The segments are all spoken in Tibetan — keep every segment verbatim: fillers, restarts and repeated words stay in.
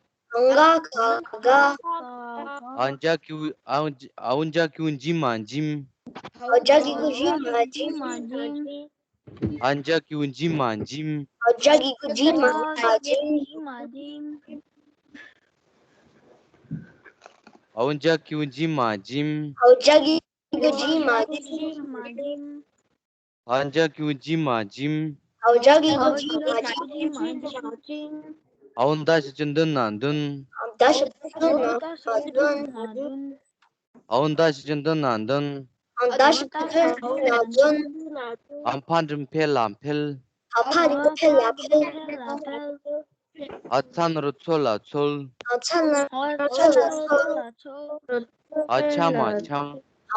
འ་ག་ག་ག། འ་ཇ་གི་གུ་འ་འཇ་གི་གུ་འཇི་མ་འཇིམ། འ་ཇ་གི་གུ་འཇི་མ་འཇིམ། འ་ཇ་གི་གུ་འཇི་མ་འཇིམ། འ་ཇ་གི་གུ་འཇི་མ་འཇིམ། འ་ཇ་གི་གུ་འཇི་མ་འཇིམ། འ་ཇ་གི་གུ་འཇི་མ་འཇིམ། འ་ཇ་གི་གུ་འཇི་མ་འཇིམ། འ་ཇ་གི་གུ་འཇི་མ་འཇིམ། འ་ད་ཞབས་ཀྱུ་འདི་ན་འདོན། འ་ད་ཞབས་ཀྱུ་འདི་ན་འདོན། འ་ད་ཞབས་ཀྱུ་འདི་ན་འདོན། འ་ད་ཞབས་ཀྱུ་འདི་ན་འདོན། འ་ཕ་འགྲེང་བུ་འཕེལ་ལ་འཕེལ། འ་ཕ་འགྲེང་བུ་འཕེལ་ལ་འཕེལ། འ་ཚ་ན་རོ་འཚོ་ལ་འཚོལ། འ་ཚ་ན་རོ་འཚོ་ལ་འཚོལ། འ་ཆ་མ་འཆམ།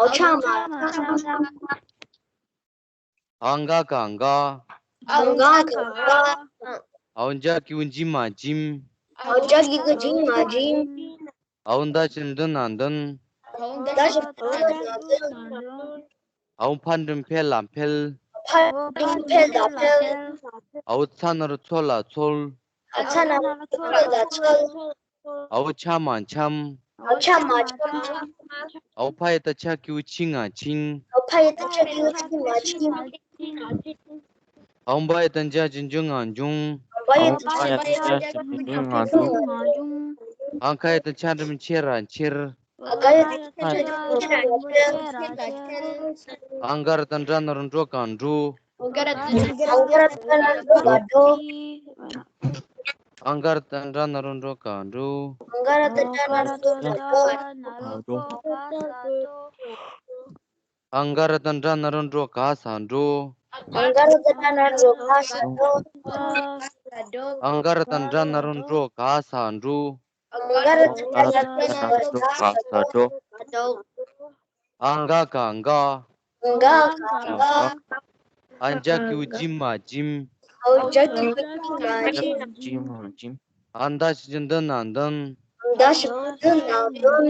འ་ཆ་མ་འཆམ། འ་ག་ག་འགའ། འ་ག་ག་འགའ། འ་ཇ་གི་གུ་འཇི་མ་འཇིམ། འ་ཇ་གི་གུ་འཇི་མ་འཇིམ། འ་ད་ཞབས་ཀྱུ་འདི་ན་འདོན། འ་ད་ཞབས་ཀྱུ་འདི་ན་འདོན། འ་ཕ་འགྲེང་བུ་འཕེལ་ལ་འཕེལ། འ་ཕ་འགྲེང་བུ་འཕེལ་ལ་འཕེལ། འ་ཚ་ན་རོ་འཚོ་ལ་འཚོལ། འ་ཚ་ན་རོ་འཚོ་ལ་འཚོལ། འ་ཆ་མ་འཆམ། འ་ཆ་མ་འཆམ། འ་ཕ་ཡ་བཏགས་ཆ་གི་གུ་ཆི་ང་འཆིང་། འ་ཕ་ཡ་བཏགས་ཆ་གི་གུ་ཆི་ང་འཆིང་། འ་བ་ཡ་བཏགས་འཇའ་ཞབས་ཀྱུ་འཇུ་ང་འབྱུང་། འ་བ་ཡ་བཏགས་འཇའ་ཞབས་ཀྱུ་འཇུ་ང་འབྱུང་། འ་ཁ་ཡ་བཏགས་འཆ་འགྲེང་བུ་འཆེ་ར་འཆེར། འ་ཁ་ཡ་བཏགས་འཆ་འགྲེང་བུ་འཆེ་ར་འཆེར། འ་ག་ར་བཏགས་འགྲ་ན་རོ་འགྲོ་ག་འགྲོ། འ་ག་ར་བཏགས་འགྲ་ན་རོ་འགྲོ་ག་འགྲོ། འ་ག་ར་བཏགས་འགྲ་ན་རོ་འགྲོ་ག་འགྲོ། འ་ག་ར་བཏགས་འགྲ་ན་རོ་འགྲོ་ག་འགྲོ། འ་ག་ར་བཏགས་འགྲ་ན་རོ་འགྲོ་ག་ས་འགྲོ། འ་ག་ར་བཏགས་འགྲ་ན་རོ་འགྲོ་ག་ས་འགྲོ། འ་ག་ར་བཏགས་འགྲ་ན་རོ་འགྲོ་ག་ས་འགྲོ། འ་ག་ར་བཏགས་འགྲ་ན་རོ་འགྲོ་ག་ས་འགྲོ། འ་ག་ག་འགའ། འ་ག་ག་འགའ། འ་ཇ་གི་གུ་འཇི་མ་འཇིམ། འ་ཇ་གི་གུ་འཇི་མ་འཇིམ། འ་ད་ཞབས་ཀྱུ་འདི་ན་འདོན། འ་ད་ཞབས་ཀྱུ་འདི་ན་འདོན།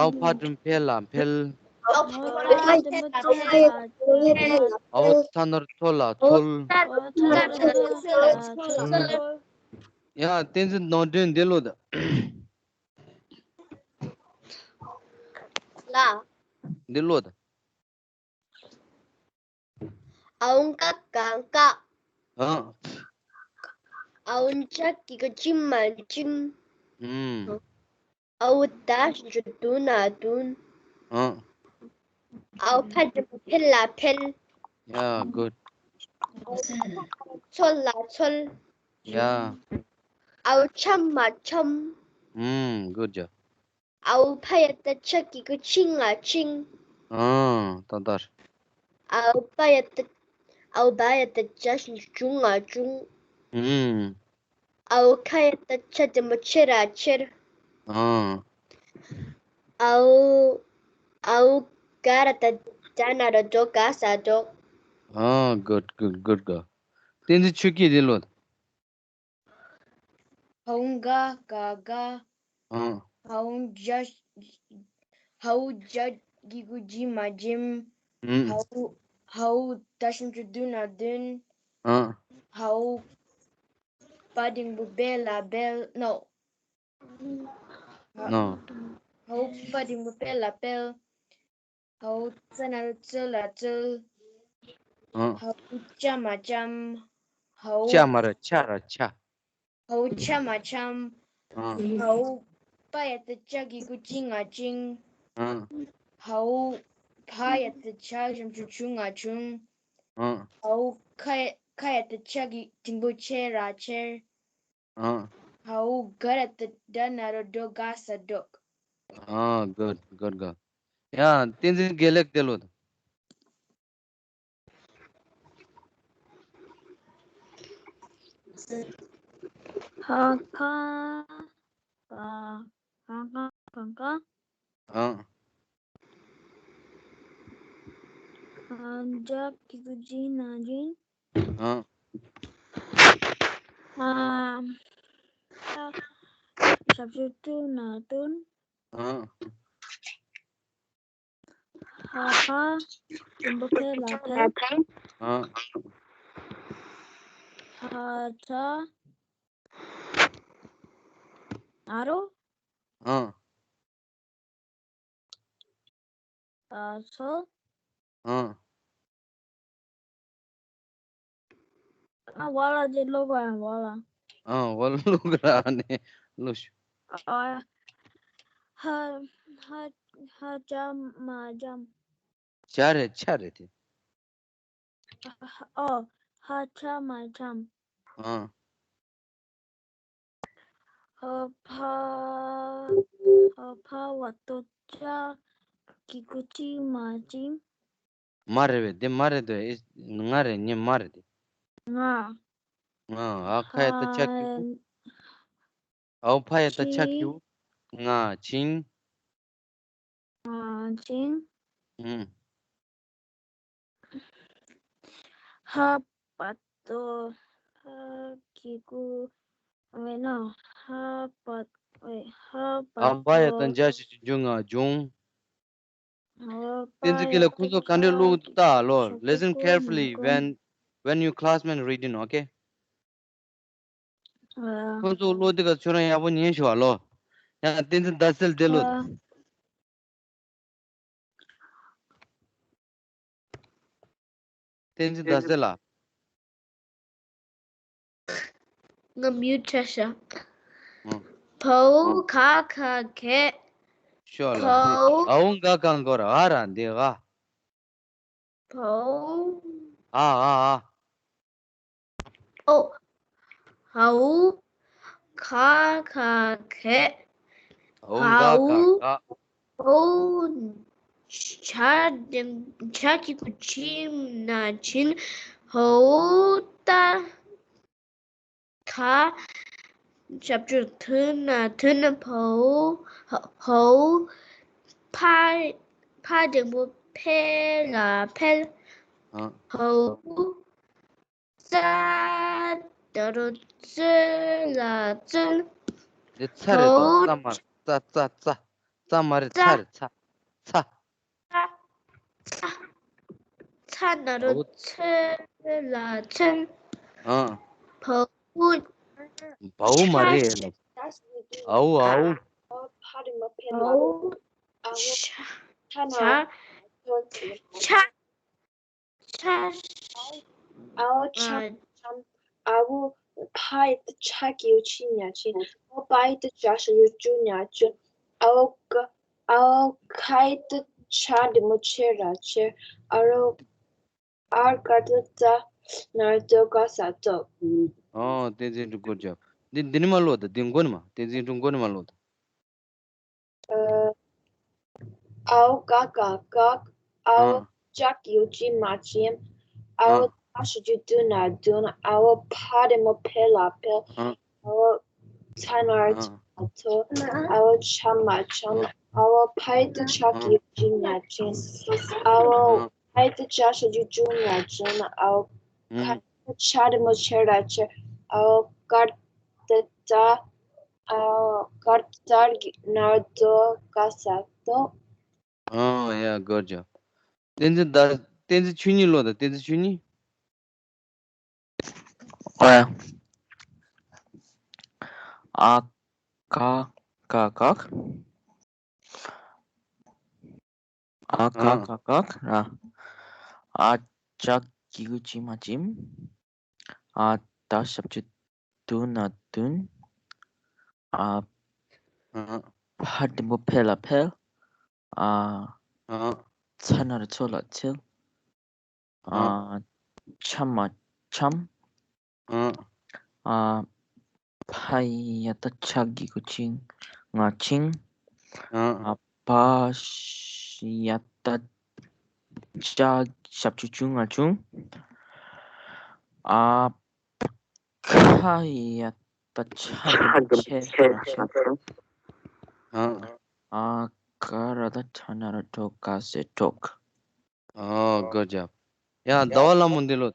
འ་ཕ་འགྲེང་བུ་འཕེལ་ལ་འཕེལ། འ་ཕ་འགྲེང་བུ་འཕེལ་ལ་འཕེལ། འ་ཚ་ན་རོ་འཚོ་ལ་འཚོལ། འ་ཚ་ན་རོ་འཚོ་ལ་འཚོལ། ཡ། བསྟན་འཛིན་ནོར་སྒྲོན་འདི་ཀློག་དང་། ལ། འདི་ཀློག་དང་། འ་ག་ག་འགའ། ཨ། འ་ཇ་གི་གུ་འཇི་མ་འཇིམ། ཨུམ། འ་ད་ཞབས་ཀྱུ་འདི་ན་འདོན། ཨ། འ་ཕ་འགྲེང་བུ་འཕེལ་ལ་འཕེལ། Yeah, good. འ་ཚ་ན་རོ་འཚོ་ལ་འཚོལ། Yeah. འ་ཆ་མ་འཆམ། ཨུམ། Good job. འ་ཕ་ཡ་བཏགས་འཆ་གི་གུ་འཆི་ང་འཆིང་། ཨ། ཏག་ཏག་རེད། འ་བ་ཡ་བཏགས། འ་བ་ཡ་བཏགས་འཇའ་ཞབས་ཀྱུ་འཇུ་ང་འབྱུང་། ཨུམ། འ་ཁ་ཡ་བཏགས་ཁྱ་འགྲེང་བུ་ཁྱེར་ར་འཁྱེར། ཨ། འ། འ་ག་ར་བཏགས་གྲ་ན་རོ་གྲོ་ག་ས་གྲོགས། ཨ། Good, good, good girl. བསྟན་འཛིན་ཆོས་སྐྱིད་འདི་ཀློག་དང་། འ་ག་ག་འགའ། ཨ། འ་ཇ། འ་ཇ་གི་གུ་འཇི་མ་འཇིམ། ཨུམ། འ། ཧའོ་ད་ཞིམ་ཆུ་བདུན་ན་བདུན། ཨ། ཧའོ་པ་འགྲེང་བུ་བེ་ལ་བེལ། ནོ། ནོ། ཧའོ་པ་འགྲེང་བུ་བེ་ལ་བེལ། ཧའོ་ཙ་ན་རོ་ཙོ་ལ་ཙོལ། ཨ། ཧའོ་ཅ་མ་ཅམ། ཧའོ། ཅ་མ་ར་ཆ་ར་ཆ། ཧའོ་ཆ་མ་ཆམ། ཨ། ཧའོ་པ་ཡ་ཏ་ཅ་གི་གུ་ཅི་ང་ཅིང་། ཨ། ཧའོ་ཕ་ཡ་ཏ་ཆ་ཞབས་ཀྱུ་ཆུ་ང་ཆུང་། ཨ། ཧའོ་ཁ་ཁ་ཡ་ཏ་ཆ་གི་འགྲེང་བུ་ཆེ་ར་ཆེར། ཨ། ཧའོ་ག་ར་ཏ་ཌ་ན་རོ་ཌོ་ག་ས་ཌོག། ཨ། good, good, good. ཡ། བསྟན་འཛིན་དགེ་ལེགས་དེ་ལོ། ཧ་ཁ་ག་ཧ་ཁ་ག་ཁ། ཨ། ཨ། ཇ་གི་གུ་ཇི་ན་ཇིན། ཨ། ཨ། ཞབས་ཀྱུ་ཏུ་ན་ཏུན། ཨ། ཧ་ཧ། འགྲེང་བུ་ཕེ་ལ་ཕེལ། ཨ། ཧ་ཆ། ཨ་རོ། ཨ། ཨ་སོ། ཨ། ཨ་ཝ་ལ་ཇེ་ལོ་ག་ཝ་ལ། ཨ་ཝ་ལ་ལོ་ག་ར་ནས་ལོ་ཤུ། ཨ། ཧ་ཧ་ཧ་ཅ་མ་ཅམ། ཅ་རེད་ཆ་རེད་དེ། ཨོ། ཧ་ཆ་མ་ཆམ། ཨ། ཧ་ཕ། ཧ་ཕ་བ་ཏོ་ཅ་གི་གུ་ཅི་མ་ཅིམ། མ་རེད་བས་དེ་མ་རེད་དོ། ཨེ་ང་རེད་ཉེ་མ་རེད་དེ། ང་། ང་ཨ་ཁ་ཡ་ཏ་ཆ་ཁྱུ། ཧ་ཨའོ་ཕ་ཡ་ཏ་ཆ་ཁྱུ། ང་ཆིང་། ང་ཆིང་། ཨུམ། ཧ་པ་ཏོ། ཧ་གི་གུ་ཝེ་ན། ཧ་པ་ཝེ་ཧ་པ་ཨ་ཕ་ཡ་ཏ་ཏོ། འཇའ་ཞབས་ཀྱུ་འཇུ་ང་འཇུང་། ཨ་བཏན་འཛིན་དགེ་ལེགས། ཁོང་ཚོ་ག་འདྲས་བླུགས་ད་ལོ། Listen carefully when, when your classmate reading, okay? ཁོང་ཚོ་བློ་དེ་ག་ཁྱོད་རང་ཡག་པོ་ཉན་ཤོག་ཨ་ལོ། ཡང་བསྟན་འཛིན་ཟླ་གསལ་དེ་ལོ། བསྟན་འཛིན་ཟླ་གསལ་ལགས། ང་མིའུ་ཊི་བྱས་ཤག་ཨང་། བའོ་ག་ག་གད། ཤོག་ལ། བའོ། ཨའོ་ག་ག་གོ་ར་ཨ་ར་འདི་ག་བའོ། ཨ་ཨ་ཨ། ཨོ། ཨའོ། ག་ག་གད། ཨའོ་ག་ག་ག་ཨོ། ཇ་དེ་ཇ་གི་གུ་ཇི་ན་ཇིན། ཧའོ་ཏ། ད། ཞབས་ཀྱུ་ཐུ་ན་ཐུན། བའོ། ཧའོ། ཕ། ཕ་འགྲེང་བུ་ཕེ་ལ་ཕེལ། ཨ། ཧའོ། ཙ། ད་རོ་ཙོ་ལ་ཙོལ། འདི་ཚ་རེད་དོ། ཧའོ། ཙ་མ་རེད། ཙ་ཙ་ཙ། ཙ་མ་རེད། ཙ། ཚ་རེད་ཚ། ཚ། ཚ། ཚ་ན་རོ་ཚོ་ལ་ཚོལ། ཨ། བའོ། བའོ་མ་རེད། ཨའོ་ཨའོ། བའོ། ཆ། ཆ། ཆ། ཆ། ཨའོ་ཆ། ཨ། ཆ། ཨའོ་ཕ་ཡི་ཏ་ཆ་གི་གུ་ཆི་ཉ་ཆིང་། ཨའོ་པ་ཡི་ཏ་ཇ་ཞབས་ཀྱུ་ཇུ་ཉ་ཇུན། ཨའོ་ག་ཨའོ་ཁ་ཡི་ཏ་ཆ་འགྲེང་བུ་ཆེ་ར་ཆེར། ཨ་རོ། ཨར་ག་ཏ་ཏ་ན་རོ་ཏོ་ག་ས་ཏོག་ཨོ་བསྟན་འཛིན་ཀྲུང་གོར་འཇོག་འདི་འདི་ནི་མ་ལོ་ད། འདི་མགོ་ནི་མ། བསྟན་འཛིན་ཀྲུང་གོ་ནི་མ་ལོ་ད། ཨའོ་ག་ག་གག་ཨའོ་ཨ། ཅག་ཡུ་ཅི་མ་ཅིམ། ཨའོ་ཨ། ད་ཞབས་ཀྱུ་དུ་ན་དུན། ཨའོ་ཕ་འགྲེང་བུ་ཕེ་ལ་ཕེལ། ཨ། ཨའོ་ཚ་ན་རོ་ཨ། ཚ་ཚོ། ཨའོ་ཆ་མ་ཆམ། ཨའོ་ཕ་ཡི་ཏ་ཆ་གི་ཡུ་ཅི་ཉ་ཅིན། ཨའོ་ཨ། ཕ་ཡི་ཏ་ཇ་ཞབས་ཀྱུ་ཇུ་ཉ་ཇུན། ཨའོ་ཁ་ཨུམ། ཆ་འགྲེང་བུ་ཆེ་ར་ཆེར། ཨའོ་གར་ཏ་ཏ། ཨའོ་གར་ཏ་ཏ་ན་རོ་ཏོ་ག་ས་ཏོག་ཨོ་ཡ། good job. བསྟན་འཛིན་ཟླ་ བསྟན་འཛིན་ཆོས་ཉིད་ཀློག་དང་། བསྟན་འཛིན་ཆོས་ཉིད། ཨོ་ཡ། ཨ་ག་ག་ག། ཨ་ག་ཨ། ག་ག་ར། ཨ་ཅག་གི་གུ་ཅི་མ་ཅིམ། ཨ་ད་ཞབས་ཀྱུ་དུ་ན་དུན། ཨ། ཨ། ཕ་འགྲེང་བུ་ཕེ་ལ་ཕེལ། ཨ། ཨ། ཚ་ན་རོ་ཚོ་ལ་ཚིལ། ཨ། ཨ། ཆ་མ་ཆམ། ཨ། ཨ། ཕ་ཡ་ད་ཆ་གི་གུ་ཆིང་ང་ཆིང་། ཨ། ཨ། བ་ཡ་ད་ཅ་ཞབས་ཀྱུ་ཅུང་ང་ཅུང་། ཨ། ཁ་ཡ་ད་ཆ་ཆ་ཆེ་ཆེ་ཆེ། ཨ། ཨ་ག་ར་ད་ཁྲ་ན་རོ་ཁྲོ་ག་ས་ཁྲོག། ཨོ། good job. ཡ། ཟླ་བ་ལྷ་མོ་འདི་ལོ།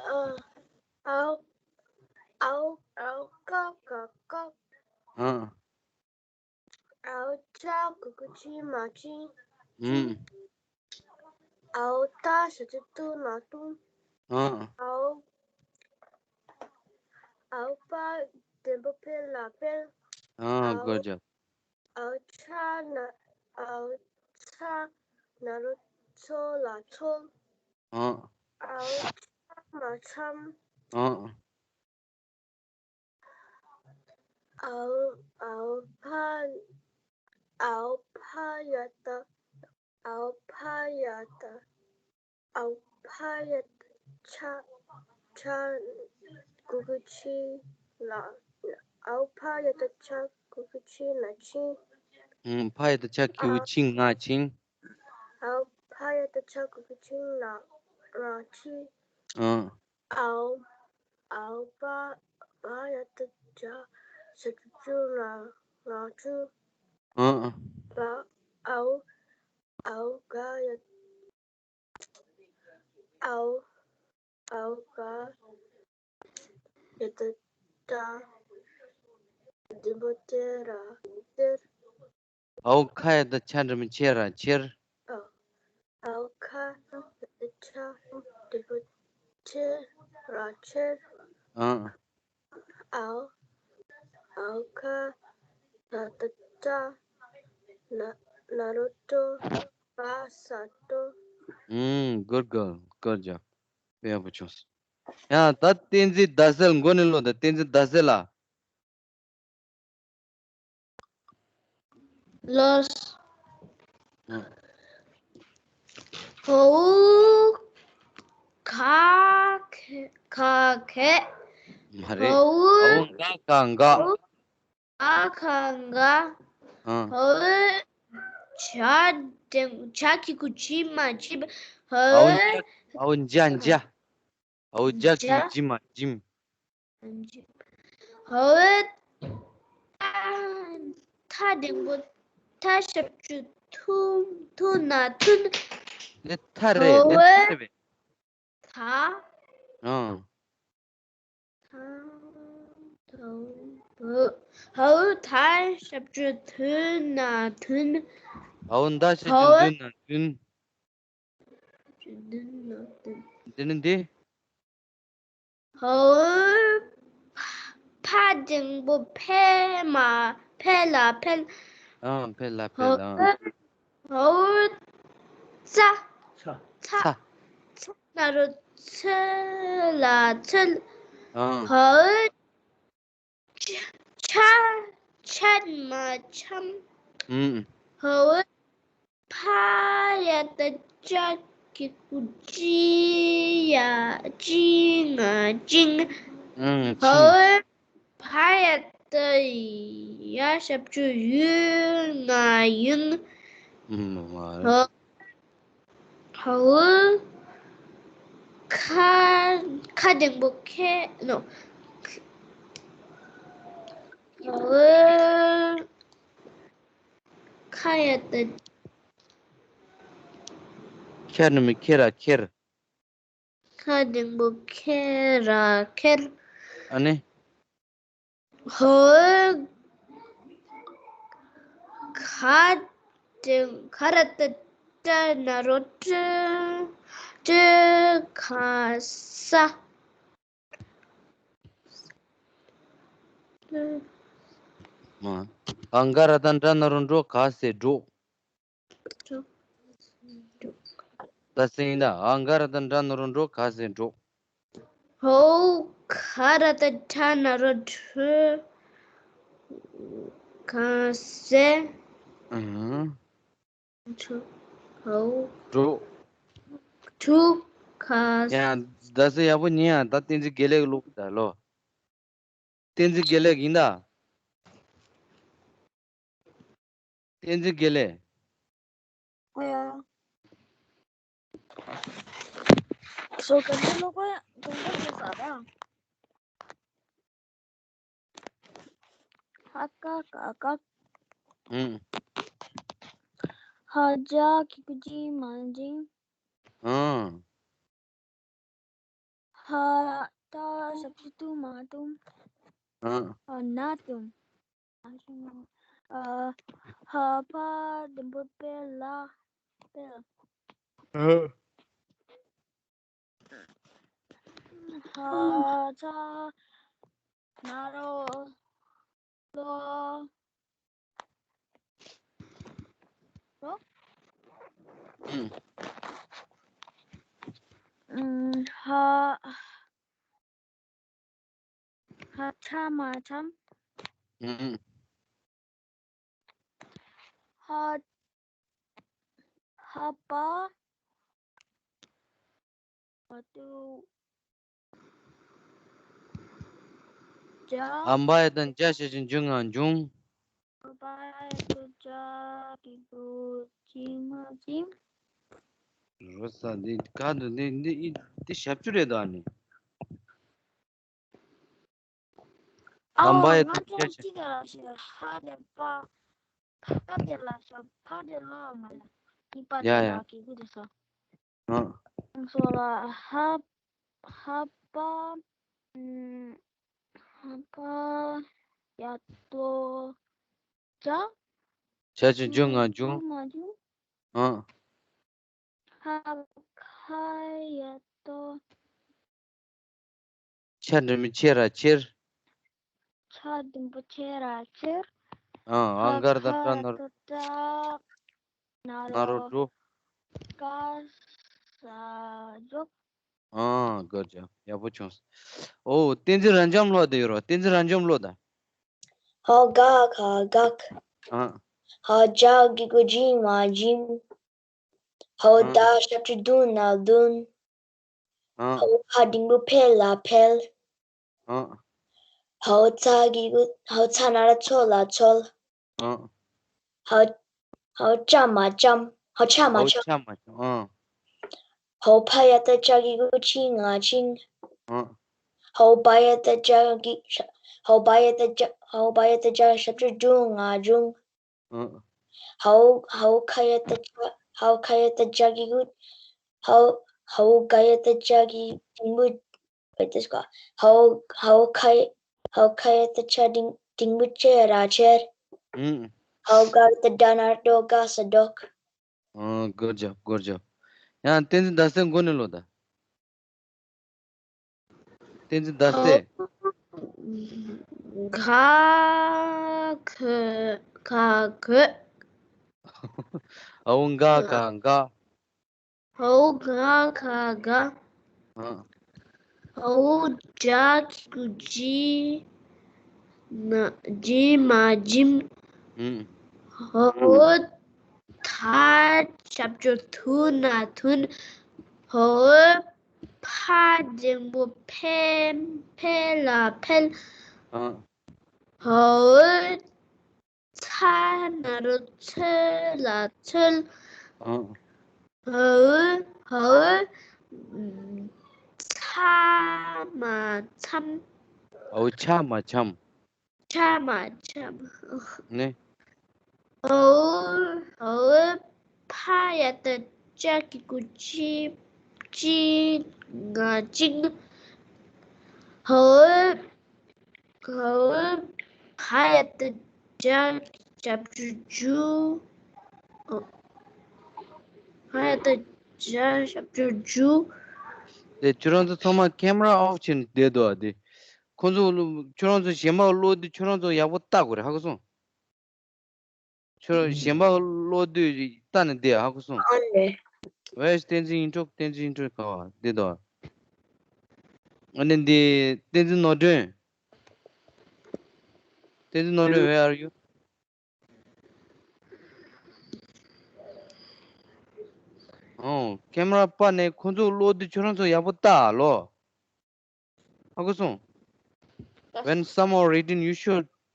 ཨ། ཨའོ། ཨའོ། ཨའོ་ཀ་ག་ཀ། ཨ། ཨའོ་ཅ་གི་གུ་ཅི་མ་ཅིང་། ཨུམ། ཨའོ་ད་ཞབས་ཀྱུ་དུ་ན་དུང་། ཨ། ཨའོ། ཨའོ་ཕ་འགྲེང་བུ་ཕེ་ལ་ཕེལ། ཨ། ཨའོ། good job. ཨའོ་ཆ་ན། ཨའོ་ཚ་ན་རོ་ཚོ་ལ་ཚོལ། ཨ། ཨའོ་ཆ་མ་ཆམ། ཨ། ཨའོ། ཨའོ་ཕ། ཨའོ་ཕ་ཡ་ད། ཨའོ་ཕ་ཡ་ད། ཨའོ་ཕ་ཡ་ད་ཆ་ཆ་གི་གུ་ཆི་ལ། ཨའོ་ཕ་ཡ་ད་ཆ་གི་གུ་ཆི་ན་ཆིང་། ཨུམ། ཕ་ཡ་ད་ཆ་གི་གུ་ཆིང་ང་ཆིང་། ཨའོ་ཕ་ཡ་ད་ཆ་གི་གུ་ཆིང་ན་ང་ཆིང་། ཨ། ཨའོ། ཨའོ་པ། ཨ་ཡ་ཏ་ཇ། ཞབས་ཀྱུ་ཅུ་ན་ང་ཅུང་། ཨ། ཨ། པ། ཨའོ། ཨའོ་ག་ཡ། ཨའོ། ཨའོ་ག་ཡ་ཏ་ཏྲ། འགྲེང་བུ་ཏྲེ་ར་ཏྲེར། ཨའོ་ཁ་ཡ་ཏ་ཆ་འགྲེང་བུ་ཆེ་ར་ཆེར། ཨ། ཨའོ་ཁ་ཡ་ཏ་ཆ་འགྲེང་བུ་ཆེ་ར་ཆེར། ཨ། ཨའོ། ཨའོ་ཁ་ན་ཏ་ཏྲ། ན་ན་རོ་ཏྲོ། པ་ས་ཏྲོ། ཨུམ། good girl, good job. དཔེ་ཡག་པོ་བྱུང་སོང་། ཡང་ད་བསྟན་འཛིན་ཟླ་གསལ་མགོ་ནས་ཀློག་དང་། བསྟན་འཛིན་ཟླ་གསལ་ལ། ལོས། ཨ། ཧོ་ཁ་ཁེ་ཁ་ཁེ། མ་རེད། ཧོ་ཧོ་འགའ་ཁ་འགའ། ཨ་ཁ་འགའ། ཨ། ཧོ་ཆ་འགྲེང་ཆ་གི་གུ་ཆི་མ་ཆིབ། ཧོ། ཨའོ་འཇ་འཇ། ཨའོ་འཇ་གི་གུ་འཇ་མ་འཇིམ། ཧོ། ཐ་འགྲེང་བུ་ཐ་ཞབས་ཀྱུ་ཐུ་ཐུ་ན་ཐུན། དེ་ཐ་རེད། དེ་ཐ་རེད་པས། ཐ། ཨ། ཐ། ཧོ། ཧོ་ཐ་ཞབས་ཀྱུ་ཐུ་ན་ཐུན། ཧོ་ད་ཞབས་ཀྱུ་ཧོ་ཐུ་ན་ཐུན། འདི་ནི་འདི། ཧོ། ཕ་འགྲེང་བུ་ཕེ་མ་ཕེ་ལ་ཕེལ། ཨ། ཕེ་ལ་ཕེལ། ཨ། ཧོ། ཙ། ཚ། ཚ། ཚ་ན་རོ་ཚེ་ལ་ཚེལ། ཨ། ཧོ། ཆ་ཆ་མ་ཆམ། ཨུམ། ཧོ། ཕ་ཡ་ཏ་ཅ་གི་གུ་ཅི་ཡ་ཅི་ང་ཅིང་། ཨུམ། ཧོ། ཕ་ཡ་ཏ་ཡ་ཞབས་ཀྱུ་ཡུ་ང་ཡུང་། ཨུམ། མ་རེད། ཧོ། ཧོ། ཁ་ཁ་འགྲེང་བུ་ཁེ་ནོ། ཧོ། ཁ་ཡ་ཏ། ཁེ་ནི་མི་ཁེ་ར་ཁེར། ཁ་འགྲེང་བུ་ཁེ་ར་ཁེར། ཨ་ནི། ཧོ། ཁ། ཏེ་ག་ར་བཏགས་གྲ་ན་རོ་གྲུ། གྲུ་ག་ས། མ། འ་ག་ར་བཏགས་འགྲ་ན་རོ་འགྲོ། ག་ས་འགྲོ། ད་སེང་ད། འ་ག་ར་བཏགས་འགྲ་ན་རོ་འགྲོ། ག་ས་འགྲོ། འོ་ག་ར་བཏགས་གྲ་ན་རོ་གྲུ། ག་ས། ཨང་། གྲུ། འོ། འགྲོ། གྲུ་ག་ས། ཡ། ད་སེ་ཡག་པོ་ཉན་ཡ། ད་བསྟན་འཛིན་དགེ་ལེགས་ཀློག་ད་ལོ། བསྟན་འཛིན་དགེ་ལེགས་ཡིན་ད། བསྟན་འཛིན་དགེ་ལེགས། ཨོ་ཡ། སོ་ག་འདི་ལོ་གོ་ཡ་གོ་འདི་ལོ་ས་ར། ཧ་ཀ་ག་ག། ཨུམ། ཧ་ཇ་གི་གུ་ཇི་མ་ཇིང་། ཨང་། ཧ་ད་ཞབས་ཀྱུ་ཏུ་མ་ཏུམ། ཨང་། ཨ་ན་ཏུམ། ཨ་ཧ་པ་དུམ་བུ་པེ་ལ་པེ། ཨང་། ཧ་ཚ་ན་རོ་ལོ། ལོ། ཨུམ། ཧ། ཧ་ཆ་མ་ཆམ། ཨུམ། ཧ། ཧ་པ། ཨ་ཏུ། ཇ། ཨམ་བ་ཡ་བཏགས་འཇ་ཞབས་ཀྱུ་འཇུ་ང་འབྱུང་། ཨམ་བ་ཡ་བཏགས་འཇ་གི་གུ་ཇི་མ་ཇིང་། རོ་ས་འདི་ག་འདུག་འདི་འདི་འདི་ཞབས་ཀྱུ་རེད་དོ་ཨ་ནི། ཨ་ཨམ་བ་ཡ་ང་བཏགས་འཇ་ཅང་ཅི་ག་ལ་ཞེས་ཧ་དེ་པ། ཧ་དེ་ལ་ཞབས་ཧ་དེ་ལ་མ་ལ། འདི་པ་ཡ་དེ་ཡ། ལ་གི་གུ་དེ་ས། ཨ། སོ་ལ་ཧ། ཧ་པ། ཧ་པ། ཡ་ཏོ། ཇ། ཞབས་ཀྱུ་འཇུ་ང་འབྱུང་། ང་འབྱུང་། ཨ། ཧ་ཁ་ཡ་ཏོ། ཆ་འགྲེང་བུ་ཆེ་ར་ཆེར། ཆ་འགྲེང་བུ་ཆེ་ར་ཆེར། ཨ། ཨང་གར་དང་ཏྲ་ན་རོ། ཏྲ། ན་རོ་འགྲོ། ཀ་ས་འཇོག། ཨང་། good job། ཡག་པོ་བྱུང་། ཨོ། བསྟན་འཛིན་རབ་འབྱམས་ཀློག་དེ་ཡོད་རོ། བསྟན་འཛིན་རབ་འབྱམས་ཀློག་ད། ཧ་ག་ག་གག། ཨང་། ཧ་ཇ་གི་གུ་ཇི་མ་ཇིང་། ཧའོ་ད་ཞབས་ཀྱུ་དུ་ན་དུན། ཨང་། ཧའོ་ཕ་འགྲེང་བུ་ཕེ་ལ་ཕེལ། ཨང་། ཧའོ་ཚ་གི་གུ་ཧའོ་ཚ་ན་རོ་ཚོ་ལ་ཚོལ། ཨང་། ཧའོ་ཧའོ་ཅ་མ་ཅམ། ཧའོ་ཆ་མ་ཧའོ་ཆམ། ཆ་མ་ཆམ། ཨང་། ཧའོ་ཕ་ཡ་བཏགས་ཅ་གི་གུ་ཅི་ང་ཅིང་། ཨང་། ཧའོ་བ་ཡ་བཏགས་ཇ་གི་ཧའོ་བ་ཡ་བཏགས་ཇ་ཧའོ་བ་ཡ་བཏགས་ཇ་ཞབས་ཀྱུ་ཇུ་ང་ཇུང་། ཨང་། ཧའོ་ཧའོ་ཁ་ཡ་བཏགས་ཇ་ཧའོ་ཁ་ཡ་བཏགས་ཇ་གི་གུ། ཧའོ་ཧའོ་ག་ཡ་བཏགས་ཇ་གི་འགྲེང་བུ། བེ་ཏེ་སྐོ། ཧའོ་ཧའོ་ཁ་ཡ་ཧའོ་ཁ་ཡ་བཏགས་ཆ་འགྲེང་འགྲེང་བུ་ཆེ་ར་ཆེར། ཨང་། ཧའོ་ག་ཡ་བཏགས་ཌ་ན་རོ་ཌོ་ག་ས་ཌོག། ཨང་། good job། good job། ཡང་བསྟན་འཛིན་ཟླ་གསལ་མགོ་ནས་ཀློག་ད། བསྟན་འཛིན་ཟླ་གསལ། ག་ག་ག། ཨའོ་ག་ག་ག། ཨའོ་ག་ག་ག། ཨ། ཨའོ་ཇ་གི་གུ་ཇི། ན་ཇི་མ་ཇིམ། ཨུམ། ཨའོ་ཐ་ཞབས་ཀྱུ་ཐུ་ན་ཐུན། ཨའོ་ཕ་འགྲེང་བུ་ཕེ་ཕེ་ལ་ཕེལ། ཨ། ཨའོ་ཚ་ན་རོ་ཚོ་ལ་ཚོལ། ཨ། ཨའོ་ཨའོ་ཚ་མ་ཚམ། ཨའོ་ཆ་མ་ཆམ། ཆ་མ་ཆམ། ནི། ཨའོ་ཨའོ་ཕ་ཡ་བཏགས་ཅ་གི་གུ་ཅི་ཅི་ང་ཅིང་། ཨའོ་ཨའོ་ག་ཡ་བཏགས་གྲ་ཞབས་ཀྱུ་གྲུ། ཨོ། ཧ་ཡ་ད་ཇ་ཞབས་ཀྱུ་ཇུ། དེ་ཁྱོད་རང་ཚོ་ཚང་མ་camera off བྱས་ནས་བསྡད་འདུག་ཨ། དེ་ཁོང་ཚོ་ལོ་ཁྱོད་རང་ཚོ་གཞན་པ་ཀློག་དུས་ཁྱོད་རང་ཚོ་ཡག་པོ་ལྟ་དགོས་རེད། ཧ་གོ་སོང་། ཁྱོད་གཞན་པ་ཀློག་དུས་ལྟ་ནས་བསྡད། ཧ་གོ་སོང་། ཨོ་ལེ། Where is Tenzin Intro? Tenzin Intro ག་བ་འདི་དོ། ཨ་ནི་འདི་བསྟན་འཛིན་ནོར་སྒྲོན། བསྟན་འཛིན་ནོར་སྒྲོན། Where are you? ཨོ། camera པ་ནས་ཁོ་ཚོ་ཀློག་དུས་ཁྱོད་རང་ཚོ་ཡག་པོ་ལྟ་ལོ། ཧ་གོ་སོང་། When some are reading, you should